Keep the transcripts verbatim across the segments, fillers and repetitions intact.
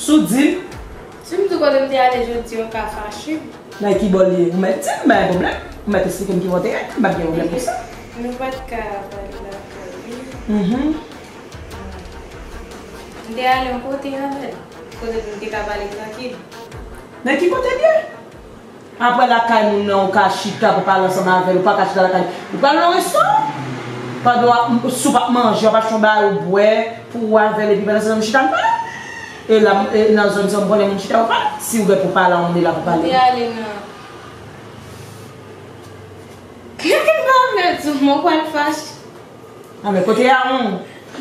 Si w di m. Si m di w kote m te ale jodi a, w ka fache. Nan ki bò l ye? Ou mèt di m, pa gen pwoblèm. Ou mèt esplike m ki bò w te ye. M p ap gen pwoblèm pou sa. Nou pa t ka pale lakay li. Mhm. M te ale yon kote avè l. Kote pou m te ka pale trankil. Nan ki kote l ye? Apre lakay moun nan, ou ka chita pou pale ansanm avè l, ou pa ka chita lakay li. Ou pral nan resto, pandan w ap, si w p ap manje, w ap achte yon bagay ou bwè pou ou avè l, epi pandan se tan m chita m pale. E la, e nan zòn sa, m konnen moun chita yo pale. Si w gen pou pale, ou la pou pale. Ou te ale nan. M pa vle di w, mwen pral fache. A, men kote a, hon.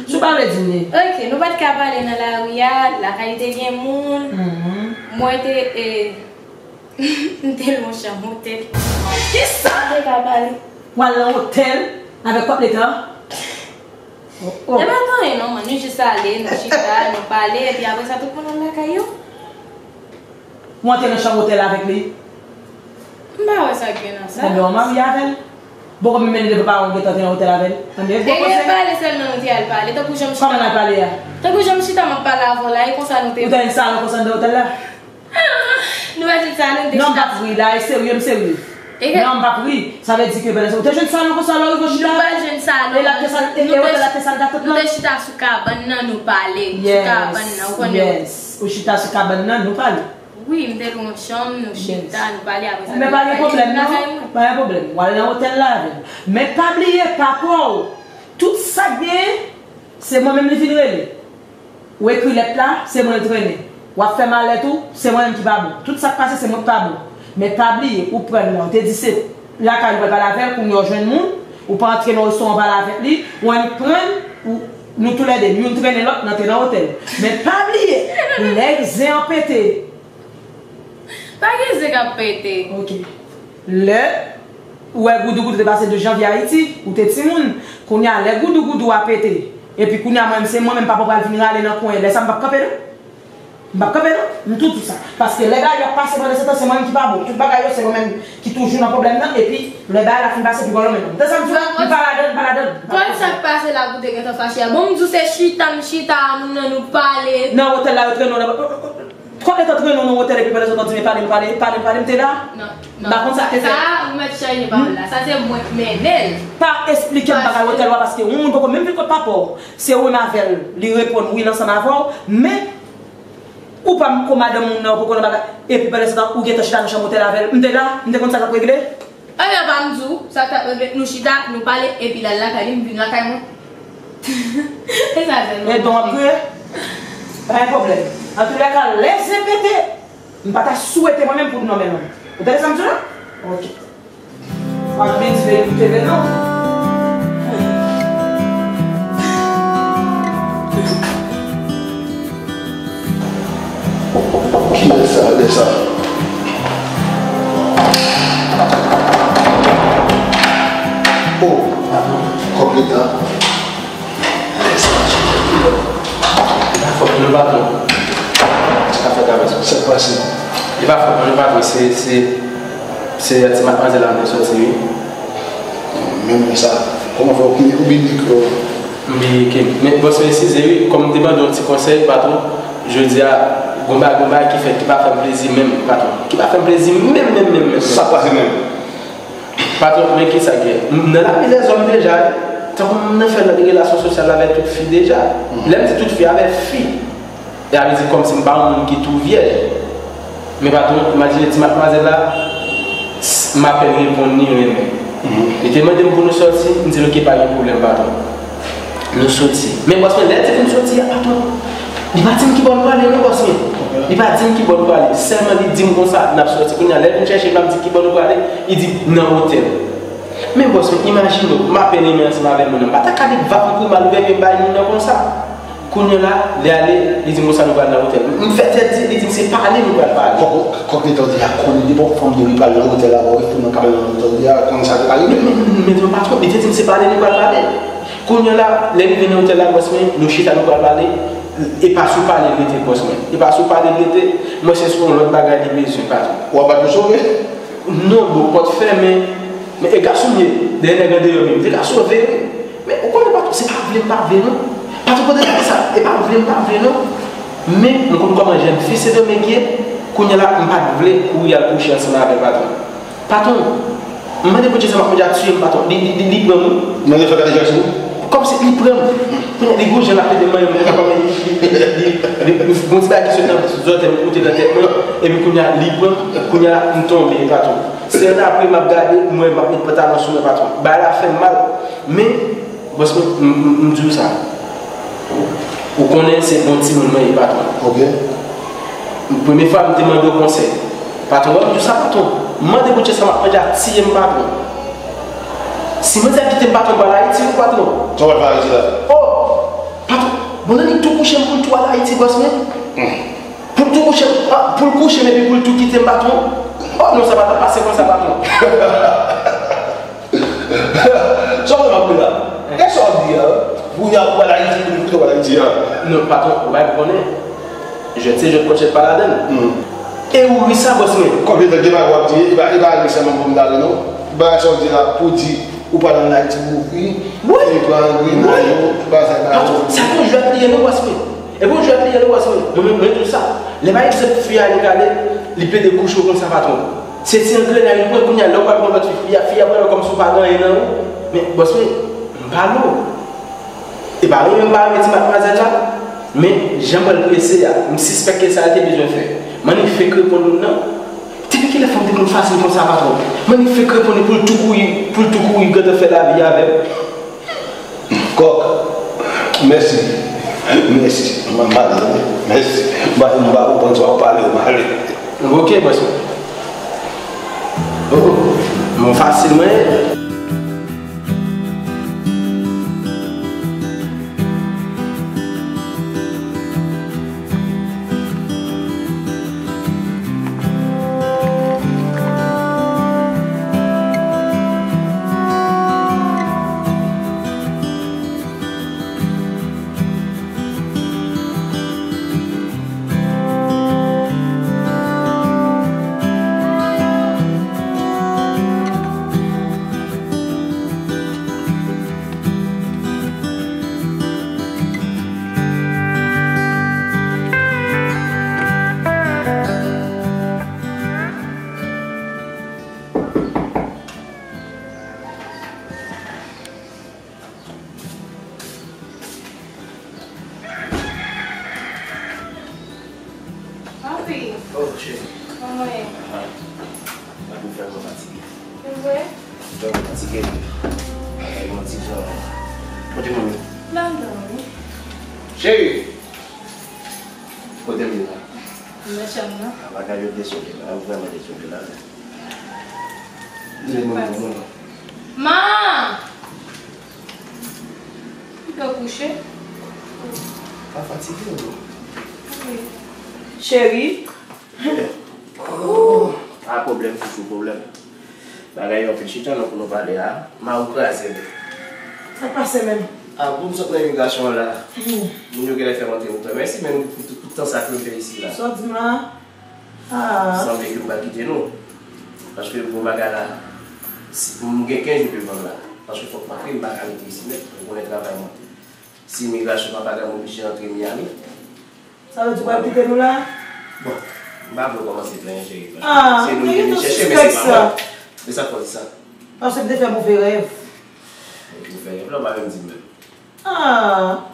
Si w pa vle di m li. Ok, nou pa t ka pale nan lari a, lakay li te gen moun. Mhm. Mwen te, e, M te lwe yon chanm otèl. Kisa? M te ka pale. W al nan otèl avèk kòb leta? Oh, oh. E pa t anyen non, man. Nou jis ale, nou chita, nou pale, epi apre sa, tout moun al lakay yo. Ou antre nan chanm otèl avèk li? M pa wè sa k gen nan sa. Ebyen, w marye avè l? Bon, kòm menm li devan paran w gentan te nan otèl avè l. Ann, e bon koze. Pale sèlman nou te al pale, tankou jan m chita. Kòman n al pale a? Tankou jan m chita, m ap pale avè w la, e konsa nou te. Ou te al nan salon konsa anndan otèl la? Nou pa jwenn sa, nou te chita. Non, m p ap ri la, e serye, m serye. Non, m p ap ri. Sa vle di ke, ou te jwenn salon konsa lè w rive w chita? Nou pa jwenn salon. E la te sal, e, e otèl la te sal gatant lan? Nou te chita sou kabann nan, nou pale. Sou kabann nan, ou konnen. Yes. Ou chita sou kabann nan, nou pale. Wi, m te lwe yon chanm, nou chita, nou pale, apre sa. Men pa gen pwoblèm, non. Pa gen pwoblèm. W al nan otèl la avè l. Men pa bliye, pa pa w. Tout sa k genyen, se mwen menm li vin rele. Ou ekri lèt la, se mwen l trennen. W ap fè malèt ou, se mwen menm ki pa bon. Tout sa k pase, se mwen k pa bon. Men pa bliye, ou pran l la, ou te di se lakay ou pral pale avè l, kounye a w jwenn moun, ou pa antre nan restoran pale avèk li, ou annik pran l, ou, nou toulède, youn trennen lòt, n antre nan otèl. Men pa bliye, lè zen an pete, Pa gen zen k ap pete. Ok. Lè ou wè goudougoudou te pase douz janvye Ayiti, ou te timoun. Kounye a, lè goudougoudou a pete, epi kounye a, mwen menm, se mwen menm papa w pral vin rale nan kwen, lè sa a m p ap kanpe non. M p ap kanpe non. M tou di w sa. Paske lè bagay yo ap pase pandan se tan, se mwen menm ki pa bon. Tout bagay yo, se mwen menm ki toujou nan pwoblèm nan, epi lè bagay la fin pase, pi bò l nan men mwen. Ou tande sa m di w? M pa ladann, m pa ladann. Pòl, sa k pase la pou w te gentan fache a? Bon, m di w se chita, m chita a moun nan, nou pale. Nan otèl la, yo trennen w nan. Konbyen tan trennen w nan otèl epi pandan se tan w di men pale m, pale, pale m, pale m, te la? Non, non. M pa konn sa k te fèt. Sa, ou mèt chanje pawòl la. Sa se mwen k mennen l. Pa esplike m bagay otèl la paske yon moun poko menm vin kot papa w. Se ou menm avè l, li reponn wi l ansanm avè w, men ou pa m ko madanm moun nan, ou poko nan bagay. Epi pandan se tan, ou gentan chita nan chanm otèl avè l. M te la, m te konn sa k ap regle. Ebyen, pa m di w, sa k t ap regle, nou chita, nou pale, epi l al lakay li, m vin lakay mwen. E sa sèlman. E don ap kriye? Pa gen pwoblèm. Antoulèka, lè zen pete, m pa ta swete mwen menm pou m nonmen nonm. Ou tande sa m di w la? Ok. W ap vin di verite vre non. Kilè sa, lè sa? Oh, kòb leta. Lè sa, chèche kilè. E pa fòt nou, patwon. Sa fèt avè sa. Sa k pase? E pa fòt nou, patwon. Se, se, se ti matmwazèl la m te sòti, wi. Men, men sa, kòman fè w byen, w byen ekri w? M byen ekri. Men, bòs mwen, eskize, wi, kòm m te mande yon ti konsèy, patwon, jodi a, gon bagay, gon bagay ki fèt, ki pa fè m plezi menm, patwon. Ki pa fè m plezi menm, menm, menm, menm, menm. Sa k pase menm? Patwon, men ki sa k gen? M nan lami lèzòm deja, wi. Tankou m nan fè lòt relasyon sosyal avè tout fi deja. Mhm. Lè m di tout fi, avè fi. E a vle di kòmsi m pa yon moun ki tou vyèj. Men patwon, imajine ti matmwazèl la, s- m apèn reponn li renmen. Mhm. Li te mande m pou nou sòti, m di l oke, pa gen pwoblèm, patwon. Nou sòti. Men bòs mwen, lè l di pou n sòti a, patwon, li pa di m ki bò nou prale non, bòs mwen. Li pa di m ki bò nou prale. Sèlman li di m konsa, n ap sòti. Kounye a, lè l vin chèche m, l ap di ki bò nou prale, li di nan otèl. Men bòs mwen, imajine w, m apèn renmen ansanm avè moun nan. M pa ta ka di vag m kou mal ouvè pye m bay moun nan konsa. Kounye a la, lè ale, li di m konsa nou pral nan otèl. M fè tèt di, li di m se pale nou pral pale. Kòk, kòk letan di a konnen depi yon fanm di li pral nan otèl la, bon, wi, pou nan kabann nan otèl li a, konnen sa te pale. Men, men, men, men, patwon, li te di m se pale nou pral pale. Kounye a la, lè m rive nan otèl la, bòs mwen, nou chita nou pral pale. E pa sou pale l rete, bòs mwen. E pa sou pale l rete, mwen se sou yon lòt bagay li bezwen, patwon. W ap bat yon sove? Non, bon, pòt fèmen. Men e gason m ye, dèyè nèg andeyò m ye. M te ka sove, wi. Men ou konnen patwon, se pa vle m pa vle non. Patwon, kote nèg sa? E pa vle m pa vle non. Men, m konn kòman jan fi Sendomeng ye, kounye a la, m pa t vle pou y al kouche ansanm avè l, patwon. Patwon, m mande Bondye sa, m ap mande a tiye m, patwon. Li, li, li, li pran m, wi. Nan lefè gade Jackson? Kòmsi li pran m. Kounye a, li gon jan l ap pede manyen m, m pa konprann, li, li, li, li, li, gon ti bagay ki sot nan zòtèy m, moute nan tèt mwen, epi kounye a, li pran m, kounye a, m tonbe, patwon. Se ann apre, m ap gade, m wè, m ap met pantalon sou mwen, patwon. Bagay la fè m mal. Men, Bòs mwen, m, m, m di w sa. Ou konnen se bon timoun mwen ye, patwon. Ok. Premye fwa m te mande w konsèy. Patwon, wè, m di w sa, patwon. M mande Bondye sa, m ap mande a tiye m, patwon. Si manzè kite m, patwon, m pral Ayiti, wi, patwon. Sa w pral fè Ayiti la? Oh! Patwon, bon, nan li tou kouche m pou l tou al Ayiti, bòs mwen. Hmm. Pou l tou kouche m, ah, pou l kouche m epi pou l tou kite m, patwon. Oh, non, sa pa t ap pase konsa, patwon. Sa w wè m ap di la? E sa w ap di a? Kounye a pou al Ayiti, pou nou kite w al Ayiti a? Non, patwon, ou pa konnen. Jwèt se jwèt, kòchèt pa ladann. Hmm. E ou ri sa, bòs mwen. Konbyen tan gen bagay w ap di? E pa, e pa ri sèlman pou m ta ri, non. Bagay sa w di la, pou di ou pral ann Ayiti pou ou ri, wi, e pran grenay yo, bagay sa, bagay sa. Patwon, sa pa yon jwèt li ye, non, bòs mwen. E pa yon jwèt li ye, non, bòs mwen. Mwen, mwen, mwen di w sa. Lè pa egzanp fi a li gade, li plede kouche w konsa, patwon. Se ti angrenay li pran kounye a, lè w pral pran lòt fi, fi a, fi a pran l kòmsi w pa gen anyen nan ou. Men, bòs mwen, m pale w. E pa renmen m pa renmen ti madmwazèl la, men jan m wè l prese a, m sispèk ke sa l te bezwen fè. Manifik reponn moun nan. Depi kilè fanm te konn fasil konsa, patwon? Manifik reponn li pou l tou kouri, pou l tou kouri gentan fè lavi avè m. Kòk, mèsi. Mèsi. M ap male, mèsi. M pa, m pa konprann sa w ap pale, m ale. Ok, bòs mwen. Oh, mwen fasil, mwen. Papi. Oh, cheri. Kòman w ye? Ah, bagay ou fè mwen fatige. Se vre? Ou fè mwen fatige. Bagay mwen ti jan. Kote manmi? Nan dòmi. Cheri! Kote m ye la? Nan chanm nan. Ah, bagay yo dezole la, yo vrèman dezole la. Li menm pou mwen. Ma! Ou te kouche? Pa fatige, non? Wi. Cheri. Pa pwoblèm, chouchou, pwoblèm. Bagay yo anpil chita non pou nou pale a. Ma ou kraze wi. Sa k pase menm? A, bon, m sot nan imigrasyon an la. Hmm. Moun yo genlè fè m antre mouton. Mèsi menm pou tout, tout tan sa ke m fè isi la. Sa w di m la? Ah. Sanble ke m pral kite nou. Paske bon bagay la, si, m gen kenz jou devan m la. Paske fòk m antre, m pa ka rete isi nèt. Ou konnen travay mwen. Si imigrasyon pa bagay, m oblije antre Miami. Sa vle di w pral kite nou la? Bon, m pa vle w kòmanse plenyen, cheri. Ah, se nou ki vin chèche, men se pa mwen. E sa k fè w di sa? Paske m te fè move rèv. Ou fè rèv la, ou pa menm di m menm. Ah,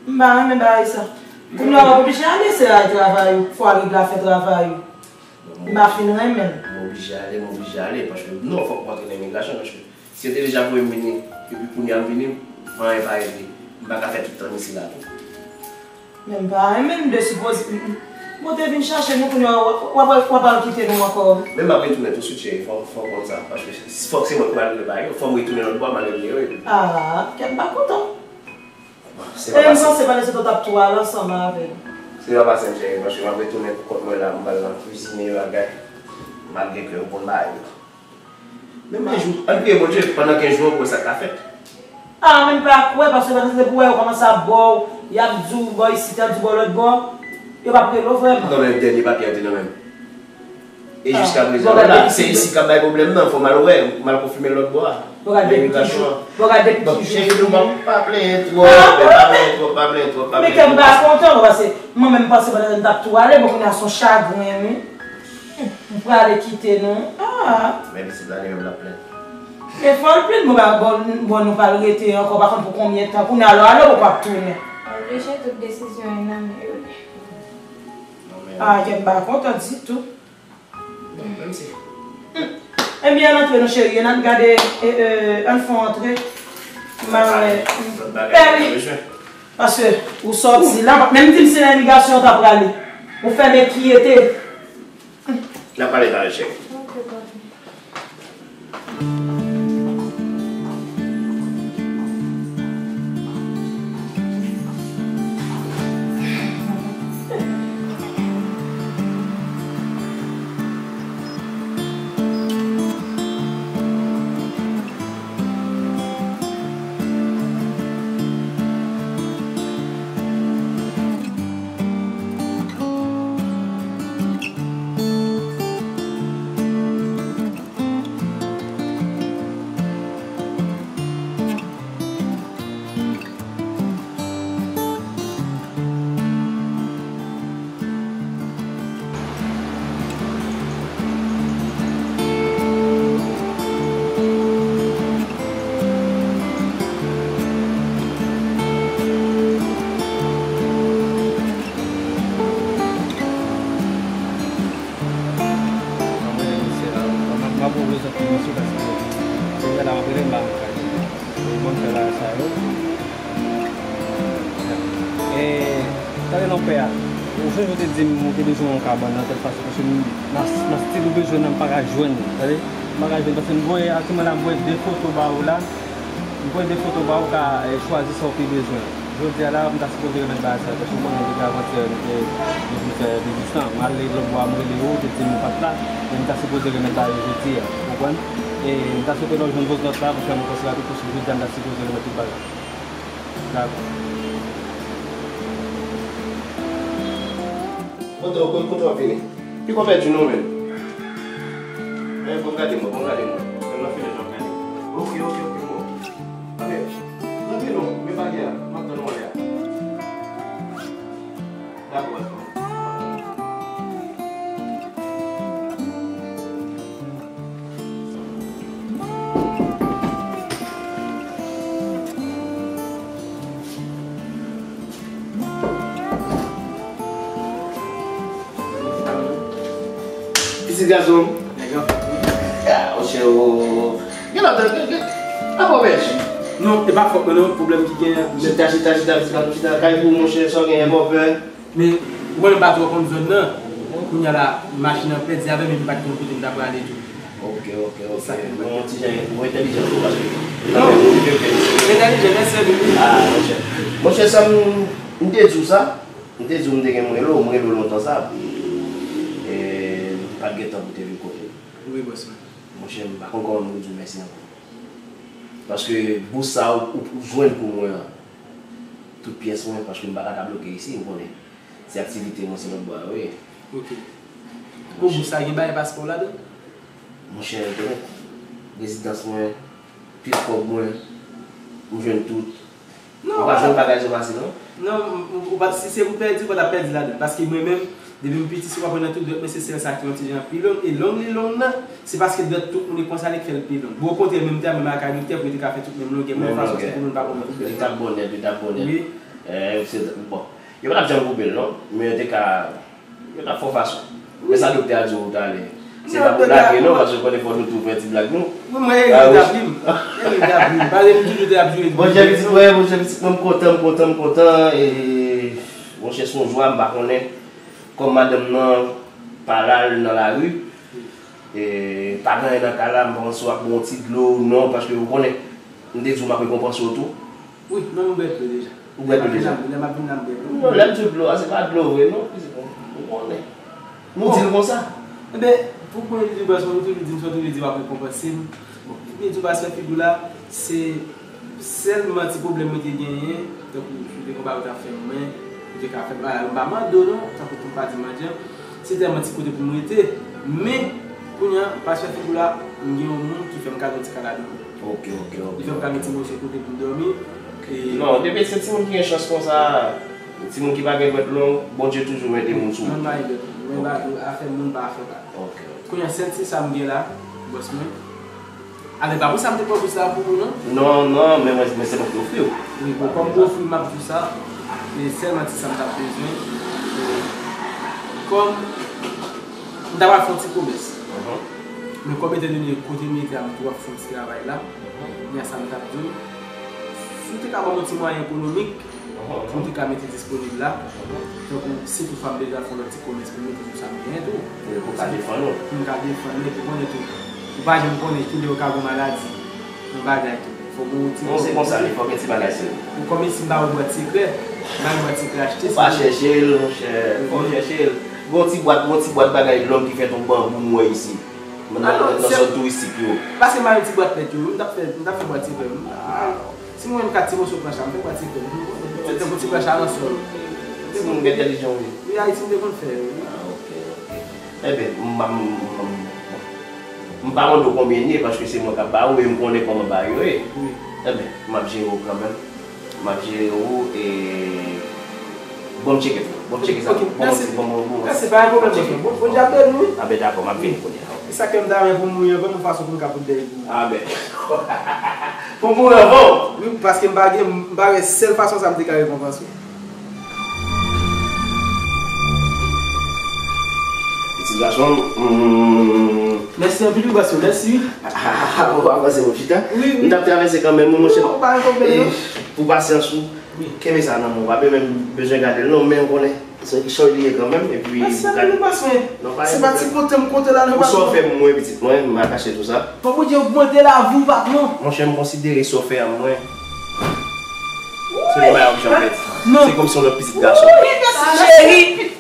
m pa renmen bagay sa. Kounye a w ap oblije ale, se la travay ou, fò w al regle afè travay ou. M pa fin renmen l. M oblije ale, m oblije ale, paske non, fòk m antre nan imigrasyon, paske si yo te deja voye m vini, epi kounye a m vini, anyen pa regle. M pa ka fè tout tan m isi la tou. Men m pa renmen m de sipoze. M, m, bon, te vin chache nou, kounye a w, w, w, w ap al kite nou ankò. Men m ap retounen touswit, cheri. Fò, fò w konn sa. Paske fòk se mwen ki pral regle bagay yo. Fò m retounen lòt bò, m al regle yo, epi. Ah, kè m pa kontan. Bon, se pa fasil. E m panse pa nesesè w t ap tou al ansanm avè m. Se pa fasil, cheri, paske m ap retounen pou kont mwen la, m pral nan kwizine bagay. Malgre ke yo konn bagay yo. Men, men jou, ann priye Bondye, pandan kenz jou an, pou wè sa k ka fèt. Ah, men m pa kwè, paske pandan se pou wè yo kòmanse ap ba w, y ap di w bò isit, y ap di w bò lòt bò, yo p ap rele w vrèman. Non, men dènye papye a te nan men m. E jiska prezan, la, se isi k ap bay pwoblèm nan, fò m al wè, m al konfime l lòt bò a. Bon, gade depi ki jou. Bon, gade depi ki jou. Cheri, nou pa, pa plenyen twòp, pa plenyen twòp, pa plenyen twòp, pa plenyen twòp. Men kè m pa kontan, bon, paske mwen menm panse pandan m t ap tou ale, bon, kounye a se yon chagren, wi. M prale kite nou. Ah. Men pitit la, li menm, l ap plenn. E fò l plenn, bon, ba, bon, bon, nou pral rete ankò, pa konn pou konbyen tan. Kounye a, alò, alò, ou p ap tounen. Mwen oblije tout desizyon yo nan men yo. Ah, kè m pa kontan ditou. Bon, menm si. Hmm. Ebyen, ann antre non, cheri, ann gade, e, e, ann fè yon antre. M a wè. Lòt bagay, lòt bagay, paske ou sòti la, menm di m se nan imigrasyon ou ta prale. Ou fèmen kiyete. N a pale talè, cheri. Ok, papi. M ap rele misye la, m ap, m ap voye zòt pou misye paske se lè la m ap rele m pa nan kay. Ou konn fè bagay sa yo. E, tande non pè a. Ou sonje ou te di m ou te bezwen yon kabann nan tèl fason paske m, nan, nan stil ou bezwen nan m pa ka jwenn li, tande. M pa ka jwenn paske m voye, aktyèlman la m voye de foto ba ou la. M voye de foto ba ou ka, e, chwazi sa ou pi bezwen. Jodi a la, m ta sipoze remèt bagay sa yo, paske w konnen depi avantyè, nou te, nou te fè rezistans. M ale lòt bò a, m rele yo, ou te di m ou pa t la, men m ta sipoze remèt bagay yo jodi a, ou konprann? E m ta swete lè w jwenn vòt nòt la, pou fè nou konsidere tout, paske jodi a, m ta sipoze remèt tout bagay. Dakò. Kote, kote, kote w ap vini? Piko pèdi nou menm. Eh, bon gade mwen, bon gade mwen. Menm nan file jan gade. Ok, ok, ok, bon. Ok. Rantre non, men bagay a, m ap tann ou anlè a. Dakò, dakò. Pitit gason. Nèg anfòm wi. Ah, monchè, o. Gen lòt, gen, gen. Apa w pèdi? Non, e pa fòt mwen non, pwoblèm ki genyen. Chita, chita, chita, chita, chita. Kay pou monchè, sa w genyen, bòpè. Men, ou konnen m pa twò konn zòn nan. Kounye a la, machin nan pèdi avè m, epi m pa t konn kote m ta prale tou. Ok, ok, ok. Bon, ti jan, ou entèlijan tou, paske. Non. Entèlijan, mèsi anpil wi. Ah, monchè. Monchè, sa m, m te di w sa. M te di w m te gen m rele w, m rele w lontan sa. E, m pa t gen tan pou te vin kote w. Wi, bòs mwen. Monchè, m pa konn kòman m pou di w mèsi ankò. Paske bous sa ou, ou, ou jwenn pou mwen an, tout pyès mwen, paske m pa ka ta bloke isi, ou konnen. Se aktivite mwen, se lòt bò a, wi. Ok. Bon, bous sa gen bagay paspò w ladan? Monchè, ou konnen, rezidans mwen, pil kòb mwen, m jwenn tout. Non, ou pa jwenn bagay yo fasil, non? Non, m, m, ou pa, si se pou pèdi, ou pa t ap pèdi ladan. Paske mwen menm, depi m piti, si w ap wè nan tout dwèt mwen, se sèl sa ki yon ti jan pi long. E long li long nan, se paske dwèt tout moun e konsa li k fè l pi long. Bon, okontrè, menm tè, menm ak adoptè, pou yo te ka fè tout menm longè, menm fason, se pou moun pa konnen tout dwèt. Li t ap bon nèt, li t ap bon nèt. Wi. Eh, se, bon. Yo pa t ap janm koupe l, non? Men yo te ka Yo t ap fè w fason. Men sa doktè a di w talè. Se pa pou lage non, paske w konnen fò nou tou fè ti blag nou. Wi, mwen eri dabli m. Eri dabli m. Pale m toujou te ap jwe. Monchè pitit mwen, monchè pitit mwen, m kontan, m kontan, m kontan. E, monchè, se yon jwa, m pa konnen. Kòm madanm nan pa la, l nan lari. E, pa gen anyen nan kay la, m panse w ap bon ti dlo, non, paske w konnen. M te di w m ap rekonpanse w tou. Wi, men mwen bwè dlo deja. Ou bwè dlo deja? Lè m ap vin la, m bwè dlo. Non, lè m di w dlo a, se pa dlo vre, non, pitit mwen. Ou konnen. Nou di l konsa. Enben, pou premye li di bòs mwen, ou toujou di m sa, ou toujou di w ap rekonpanse m. Bon, pou premye di w pa fè figi w la, se sèlman ti pwoblèm mwen te genyen, tankou sou de konba yo t ap fè mwen, ou te ka fè m, m pa mande w non, tankou pou m pa di mandyan, se tèlman ti kote pou m rete. Men, kounye a, pa fè figi w la, m gen yon moun ki fè m kado yon ti kay ladan. Ok, ok, ok. Li fè m ka gen ti moso kote pou m dòmi. E Non, depi se timoun ki gen chans konsa, timoun ki pa gen dwèt long, Bondye toujou mete moun sou Moun wout. pa gen dwèt long. Mwen pa afè moun pa afè pa. Ok. Kounye a sèl ti sa m gen la, bòs mwen. Ale pa pou sa m te pran bous la pou ou non. Non, non, men mwen, men se mwen ki ofri w. Wi, bon, kòm ou ofri m ap di w sa, e sèlman ti sa m t ap bezwen. E kòm m ta pral fè yon ti komès. Mhm. Men kòm etandone kote m ye te a, m tou ap fè yon ti travay la. Men sa m t ap di w, si w te ka ban m yon ti mwayen ekonomik, pou m te ka mete disponib la. Tankou si toutfwa m bezwen fè yon lòt ti komès pou m mete sou sa m genyen tou. Pou ka defann ou. Pou m ka defann mwen, pou konnen tou. Ou pa janm konnen kilè ou ka gon maladi, yon bagay tou. Fò gon ti Non, se konsa, li fò gen ti bagay se. Ou kòm isi m pa wè bwat sekrè, m pa gen bwat sekrè achte. Ou pa chèche l, monchè. Fò w chèche l. Gon ti bwat, gon ti bwat bagay lòm ki fèt an banbou m wè isi. Nan, nan zòn touristik yo. Paske m pa gen ti bwat nèt yo, m t ap fè, m t ap fè bwat sekrè. Si mwen menm kat ti moso planch la, m fè bwat sekrè. Se tankou ti planch aransòl. Ti moun entèlijan wi. Wi, Ayiti m te konn fè. Wi. Ah, ok, ok. Enben, m pa m pa mande w konbyen l ye, paske se mwen k ap ba ou, e m konnen kòman bagay yo ye. Enben, m ap jere w kanmenm. M ap jere ou e bon m tcheke tou. Bon m tcheke sa. Bon m bon bon bon. Mèsi, pa gen pwoblèm. Bon, bon, Djab beni wi. Ah ben dakò, m ap vini kounye a. E sa ke m ta renmen pou m wi, ban m yon fason pou m ka pote dèyè pou ou. Ah ben. Pou m mouri anvan w. Wi, paske m pa gen, m pa wè sèl fason sa m te ka rekonpanse w. Pitit gason m. Mèsi anpil wi bòs yo, mèsi wi. Ou avanse mon chita. Wi, wi. M t ap travèse kanmenm wi monchè. Ou pa gen pwoblèm non. Pou pasyans ou. Kenbe sa nan men w. Pa menm bezwen gade l non, men w konnen se yon kichòy li ye kanmenm. Epi Mèsi anpil wi bòs mwen. Se pa ti kote m kote la non. Ou sa w fè mwen pitit mwen, m a kache tou sa. Fò Bondye ogmante lavi w patwon. Monchè, m konsidere sa w fè a mwen. Se yon bagay w janm pèdi. Non. Se kòmsi yon lòt pitit gason. Wi, mèsi cheri.